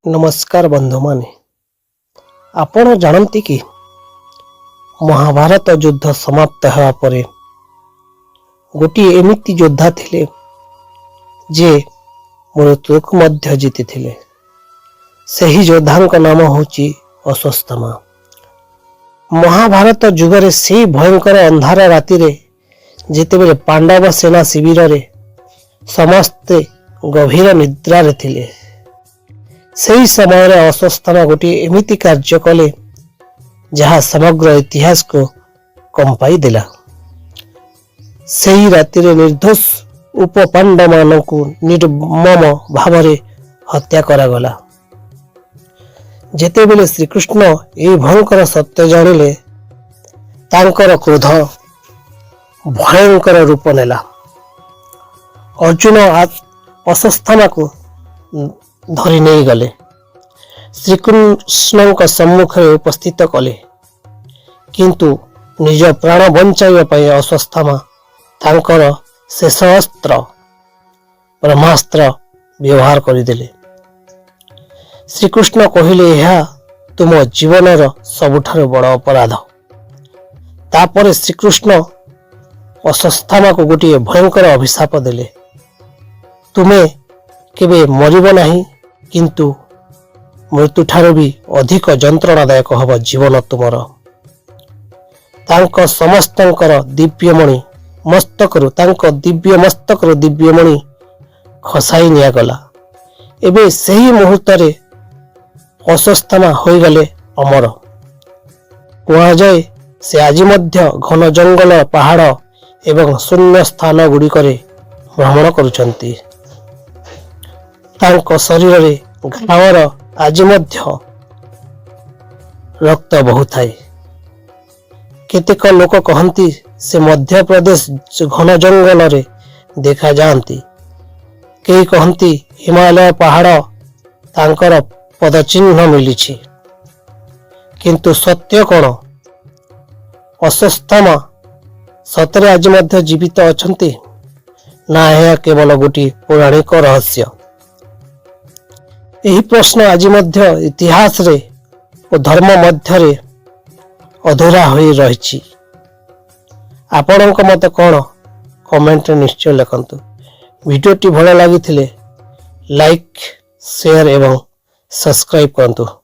ନମସ୍କାର ବନ୍ଧୁମାନେ, ଆପଣ ଜାଣନ୍ତି କି ମହାଭାରତ ଯୁଦ୍ଧ ସମାପ୍ତ ହେବା ପରେ ଗୋଟିଏ ଏମିତି ଯୋଦ୍ଧା ଥିଲେ, ଯେ ମୃତ୍ୟୁକୁ ମଧ୍ୟ ଜିତିଥିଲେ? ସେହି ଯୋଦ୍ଧାଙ୍କ ନାମ ହେଉଛି ଅଶ୍ୱତ୍ଥାମା। ମହାଭାରତ ଯୁଗରେ ସେଇ ଭୟଙ୍କର ଅନ୍ଧାର ରାତିରେ, ଯେତେବେଳେ ପାଣ୍ଡବ ସେନା ଶିବିରରେ ସମସ୍ତେ ଗଭୀର ନିଦ୍ରାରେ ଥିଲେ, ସେହି ସମୟରେ ଅଶ୍ୱତ୍ଥାମା ଗୋଟିଏ ଏମିତି କାର୍ଯ୍ୟ କଲେ, ଯାହା ସମଗ୍ର ଇତିହାସକୁ କମ୍ପାଇ ଦେଲା। ସେହି ରାତିରେ ନିର୍ଦ୍ଦୋଷ ଉପପାଣ୍ଡବମାନଙ୍କୁ ନିର୍ମମ ଭାବରେ ହତ୍ୟା କରାଗଲା। ଯେତେବେଳେ ଶ୍ରୀକୃଷ୍ଣ ଏହି ଭୟଙ୍କର ସତ୍ୟ ଜାଣିଲେ, ତାଙ୍କର କ୍ରୋଧ ଭୟଙ୍କର ରୂପ ନେଲା। ଅର୍ଜୁନ ଅଶ୍ୱତ୍ଥାମାକୁ ଧରି ନେଇଗଲେ, ଶ୍ରୀକୃଷ୍ଣଙ୍କ ସମ୍ମୁଖରେ ଉପସ୍ଥିତ କଲେ। କିନ୍ତୁ ନିଜ ପ୍ରାଣ ବଞ୍ଚାଇବା ପାଇଁ ଅଶ୍ୱତ୍ଥାମା ତାଙ୍କର ଶେଷ ଅସ୍ତ୍ର ବ୍ରହ୍ମାସ୍ତ୍ର ବ୍ୟବହାର କରିଦେଲେ। ଶ୍ରୀକୃଷ୍ଣ କହିଲେ, "ଏହା ତୁମ ଜୀବନର ସବୁଠାରୁ ବଡ଼ ଅପରାଧ।" ତାପରେ ଶ୍ରୀକୃଷ୍ଣ ଅଶ୍ୱତ୍ଥାମାକୁ ଗୋଟିଏ ଭୟଙ୍କର ଅଭିଶାପ ଦେଲେ, "ତୁମେ କେବେ ମରିବ ନାହିଁ, କିନ୍ତୁ ମୃତ୍ୟୁଠାରୁ ବି ଅଧିକ ଯନ୍ତ୍ରଣାଦାୟକ ହେବ ଜୀବନ ତୁମର।" ତାଙ୍କ ଦିବ୍ୟ ମସ୍ତକରୁ ଦିବ୍ୟମଣି ଖସାଇ ନିଆଗଲା। ଏବେ ସେହି ମୁହୂର୍ତ୍ତରେ ଅଶ୍ୱତ୍ଥାମା ହୋଇଗଲେ ଅମର। କୁହାଯାଏ, ସେ ଆଜି ମଧ୍ୟ ଘନ ଜଙ୍ଗଲ, ପାହାଡ଼ ଏବଂ ଶୂନ୍ୟ ସ୍ଥାନ ଗୁଡ଼ିକରେ ଭ୍ରମଣ କରୁଛନ୍ତି। ତାଙ୍କ ଶରୀରରେ ଘାଅର ଆଜି ମଧ୍ୟ ରକ୍ତ ବହୁଥାଏ। କେତେକ ଲୋକ କହନ୍ତି, ସେ ମଧ୍ୟପ୍ରଦେଶ ଘନ ଜଙ୍ଗଲରେ ଦେଖାଯାଆନ୍ତି। କେହି କହନ୍ତି, ହିମାଳୟ ପାହାଡ଼ ତାଙ୍କର ପଦଚିହ୍ନ ମିଳିଛି। କିନ୍ତୁ ସତ୍ୟ କ'ଣ? ଅଶ୍ୱତ୍ଥାମା ସତରେ ଆଜି ମଧ୍ୟ ଜୀବିତ ଅଛନ୍ତି, ନା ଏହା କେବଳ ଗୋଟିଏ ପୌରାଣିକ ରହସ୍ୟ? ଏହି ପ୍ରଶ୍ନ ଆଜି ମଧ୍ୟ ଇତିହାସରେ ଓ ଧର୍ମ ମଧ୍ୟରେ ଅଧୁରା ହୋଇ ରହିଛି। ଆପଣଙ୍କ ମତ କ'ଣ? କମେଣ୍ଟରେ ନିଶ୍ଚୟ ଲେଖନ୍ତୁ। ଭିଡ଼ିଓଟି ଭଲ ଲାଗିଥିଲେ ଲାଇକ୍, ସେୟାର ଏବଂ ସବସ୍କ୍ରାଇବ୍ କରନ୍ତୁ।